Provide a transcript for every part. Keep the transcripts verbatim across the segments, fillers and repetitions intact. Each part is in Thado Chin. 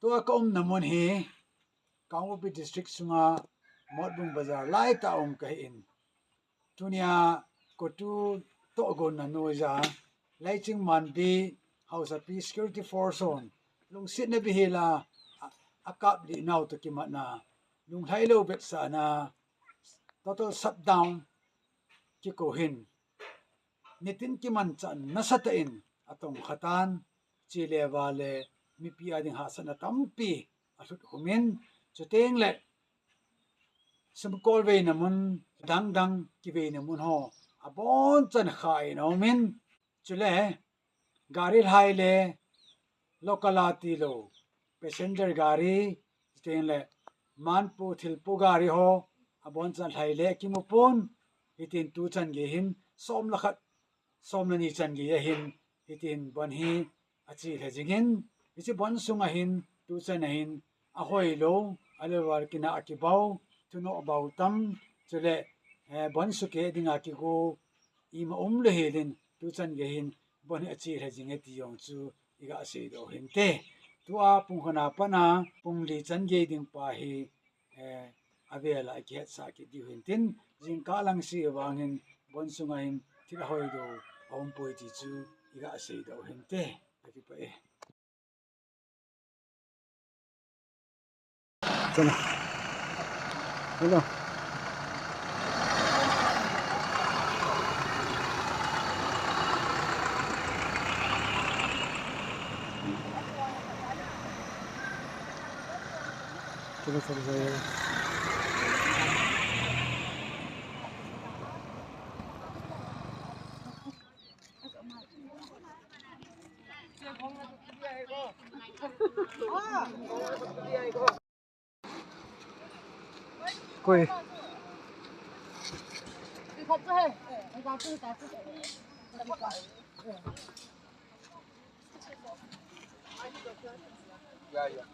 Tua ka umna mun hi Kangpokpi District sunga Motbung Bazar lai tah a um ka hi in. Tunia COTU tohgon na noiya Laiching Manbi Haosapi Security Force hon lungsetna bihela a, a kap lih nau toh kimatna lunglhai lou vetsahna total shutdown kikou hin. Nitin kimanchah nasatah in atongkha tan, chule vale mipi a ding hahsatna tampi alhut khum in, chuteng le sumkol veina mun, dangdang kiveina mun ho abonchan kha in aum in, chule gari lhai le local a tilou passenger gari, chuteng le manpu thilpu gari ho abonchan lhai le kimu pon, hitin tuchan gei hin som le khat, som le ni chan gei ahin, hitin bon hi achi lheh jing in, hiche bon sunga hin tuchan a hin ahoi lou, alou a kinah a kibau, thunoh bau tam, chule, eh, bon sukeh dinga kigo ima um lou hel in, tuchan gei hin bon hi achi lheh jing e ti jong chu iga seidoh u hinte. Tua pung khat na pat a pung li chan gei ding pa hi, eh, avela ikihetsah kit diu hintin, jingkah lang seh vang hin bon sunga hin thil ahoi doh aum poi ti chu iga seidoh u hinte. Kakipah e. चलो, चलो। चलो, चलो, चलो। कोई। Yeah, yeah.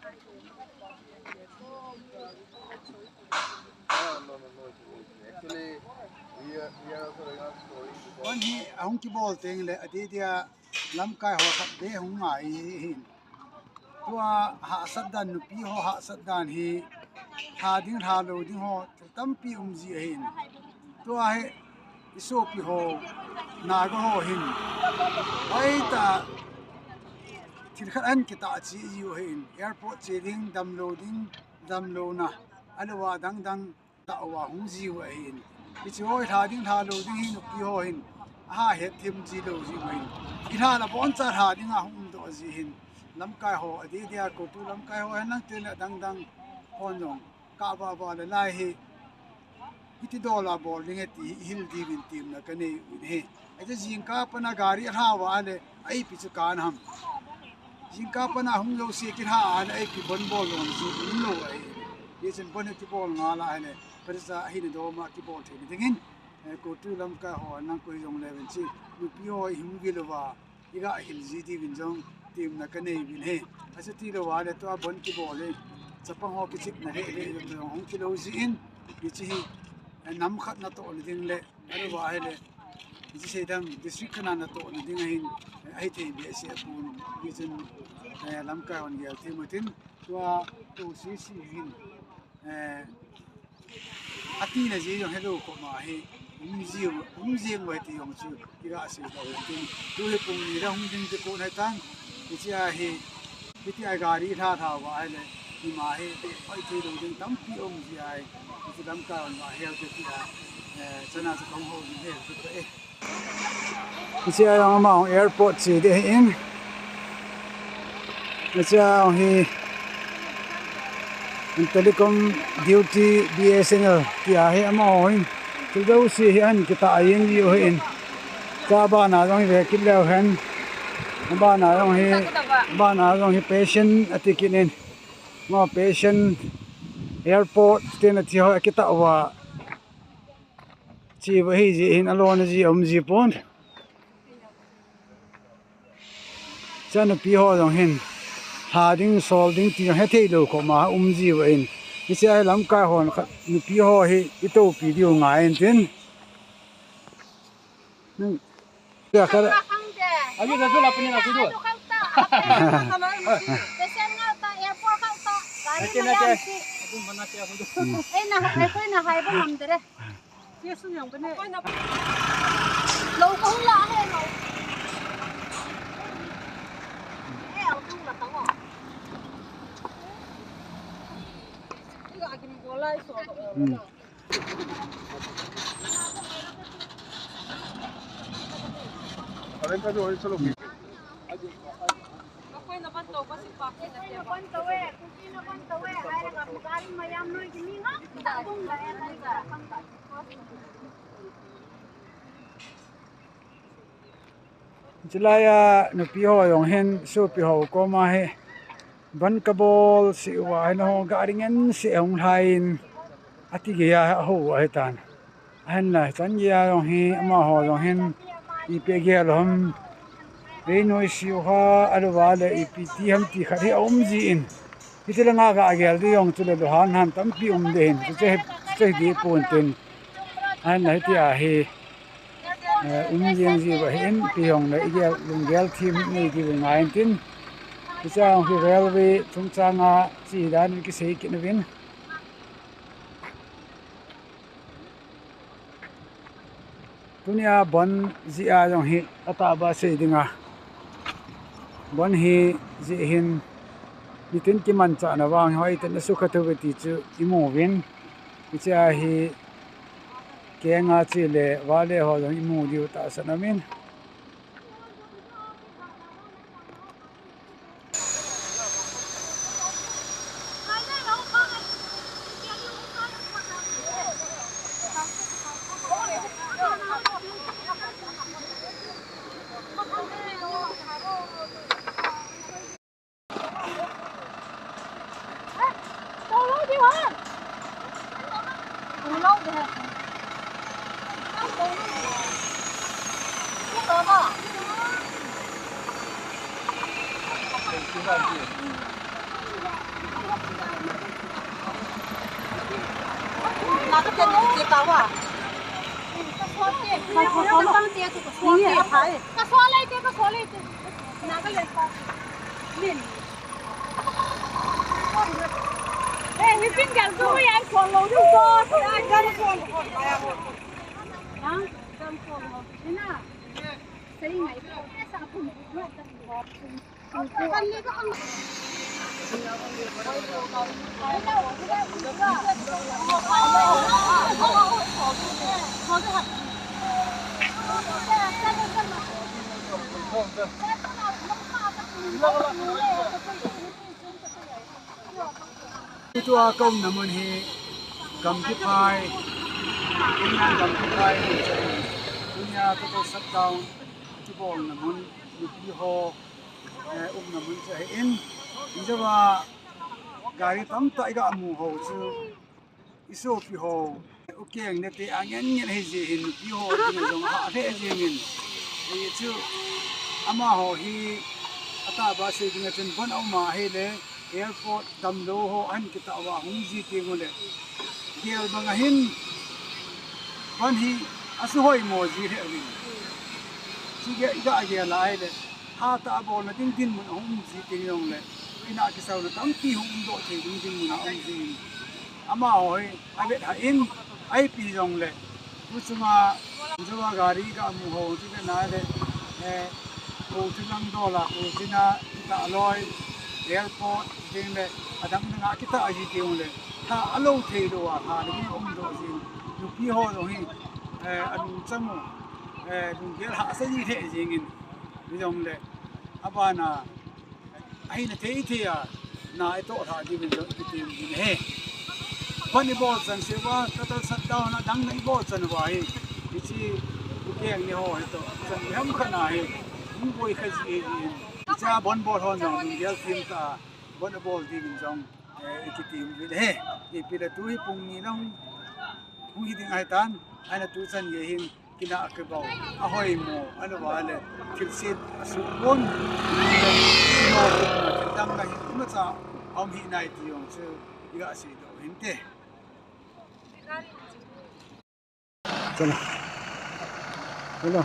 No, no, no, no, actually, we are, we are also running out of story because Bon hi ahung kibol teng le, adeh dia lamkai ho khat beh hung ngai hi hin. Tua hahsat dan, nupi ho hahsat dan hi, lha ding, lha lou ding ho, thil tampi um ji ahin. Tua hi, i sopi ho, Naga ho hin. Hoitah, thil khat ahin kitah cheh jiu ahin. Airport che ding, damlou ding, damlouna. Ahilouva dangdang tah uva hung jiu ahin. Hiche ho hi lha ding, lha lou ding hi nupi ho hin. Aha hetthem ji lou jiu ahin. I lha la boncha lha dinga hung umdoh ji hin. Lamkai ho, adeh dia COTU lamkai ho, hen lang teng le dangdang hon jong. Kava va le lai hi, hiti dol a bol ding e ti hi i hil diuvin temna ka nei u ahi. Ahi chu jingkah pat a gari alha uva ahile, a ipi chu kan ham. Jingkah pat a hung jouse kilha a ahile, a ipi bon bol lou chu um lou ahi. Hichun bon hi kibol ngal a ahile, phatecha ahina dom a kibol theina dingin, eh, COTU lamkai ho, nang koi jong le ven chi, nupi ho i hung vil uva, iga hil ji diuvin jong temna ka nei uvin ahi. Achuti louva le tua bon kibol le, chapang ho kichepna le le jong hung kilou jin, hiche hi, eh, nam khat natohna ding le, ahilouva ahile, hiche seidam district khat a natohna ding ahin, eh, ahithei behseh apon, hichun, eh, lamkai hon gel thei u hitin, tua tou sese hin, eh, ati le ji jong helou koma hi, um ji, um ji mo ti jong chu, iga seidoh u hitin. Tu hi pung ni le hung ding ti kon ahitan, hiche a hi, hitia gari lha lha uva ahile, ima hi, hoi thei lou ding tampi um ji ahi, hiche lamkai hon va hel te tia, eh, chana chu kahung hou ding ahi, chu pa e. Hiche a jong amaho airport che ding ahin. Hiche a jong hi Telecom Duty B S N L tia hi amaho hin. Thil jouse hi ahin kitah jeng jiu ahin. Cha bana jong hi ve kit leu hen. Bana jong hi, bana jong hi patient ati kit in. Ama patient airport tin ati ho akitah uva. Chi va hi ji hin alona ji um ji pon. Cha nupi ho jong hin, lha ding, sol ding ti jong hethei lou koma um ji uva in. Hiche a hi lamkai hon khat, nupi ho hi i toupi diu ngai in tin. Nang, ya kha. Ayu, ayu, lapin na kudu. Nate, nate. Hmm. Ei, na, ei, koi na hai ba ngam tere. Lo ko la he lo. Ei, au tu la ta wa. Iga akin ko lai so ko. Hmm. Chulai a nupi ho jong hin sopi ho koma hi ban kabol seh uva hin ho gari ngen seh ahung lhai in ati gei a ahou u ahitan. Ahinla chan gei a jong hi amaho jong hin ipi gel ham, ei noise u ham, ahilouleh ipi ti ham ti khat hi aum jin. Hiti langa ga gel ding jong chule lunghan han tampi um ding ahin, chuche, chuche hi ding pon tin. Ahinla hiti a hi, eh, um jing jiu ahin, ipi jong le igel, lunggel them nei diu ngai in tin. Hiche jong hi railway chungchang a che dan in kisei kit uvin. Tunia ban jeh a jong hi atahbeh sei dinga, ban hi jeh hin nitin kimanchahna vang hoitah in asukha thou ve ti chu imu uvin. Hiche a hi kenga che le vale ho jong imu diu tahsan aumin. Tua ka umna mun hi Gamgiphai, Inland Gamgiphai, tunia total shutdown kibolna mun, nupi ho, eh, umna mun chu ahin, ijeh a gari tamtah iga mu ho chu isopi ho, ukeng nete angen ngen ahi jeh hin nupi ho dinga jong ahah lheh jengin. Hichu amaho hi atahbeh sei dinga chun ban aum ahile airport damlou ho ahin kitah uva hung ji teng uleh, gel banga hin ban hi asuhoimo ji lheh uvin. Chule iga gel ahile hatah a bolna ding dinmun ahung um ji teng jongle, inah kisauna tampi hung umdoh thei ding dinmun aum jin. Amaho hi avet hah in, ipi jongle, tuchunga, tuchunga gari ga mu ho chu ve nale, eh, Kothin lang dol a, Kothin a kitah loi, airport ding le, adang dang a kitah ahi teng le, tha alou thei lou a, tha ding umdoh jin, nupi ho jong hi, eh, alungchang u, eh, lunggel hahsa ji lheh jengin, hijongle, abana, ahina thei thei a, na itoh lha diuvin jong ikitem uvin ahi. Ban ibol chan seh uva, total shutdown a dang na ibol chan uva hi, hiche ukeng ni ho hitoh chan ni ham khat na hi, hung boi kha ji ahi jin. Hiche a ban bol hon jong lunggel them tah a ban abol diuvin jong, eh, ikitem uvin ahi. Ipi le tu hi pung ni lang hung hi ding ahitan, ahina tuchan gei hin, kinah kibau, ahoimo, ahilouleh thilse asuh pon, thil dang na hi imacha aum hih nai ti jong chu iga seidoh u hinte. Chalo. Chalo.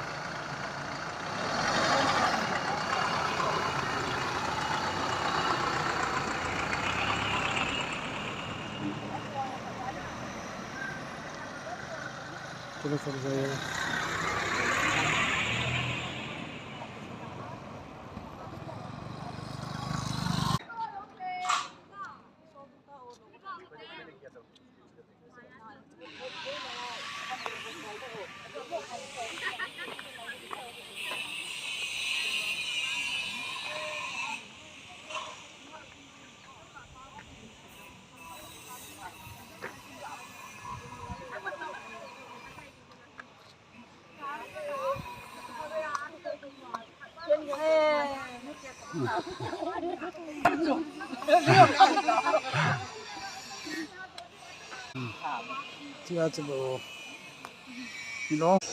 Tia chu bo. Lo.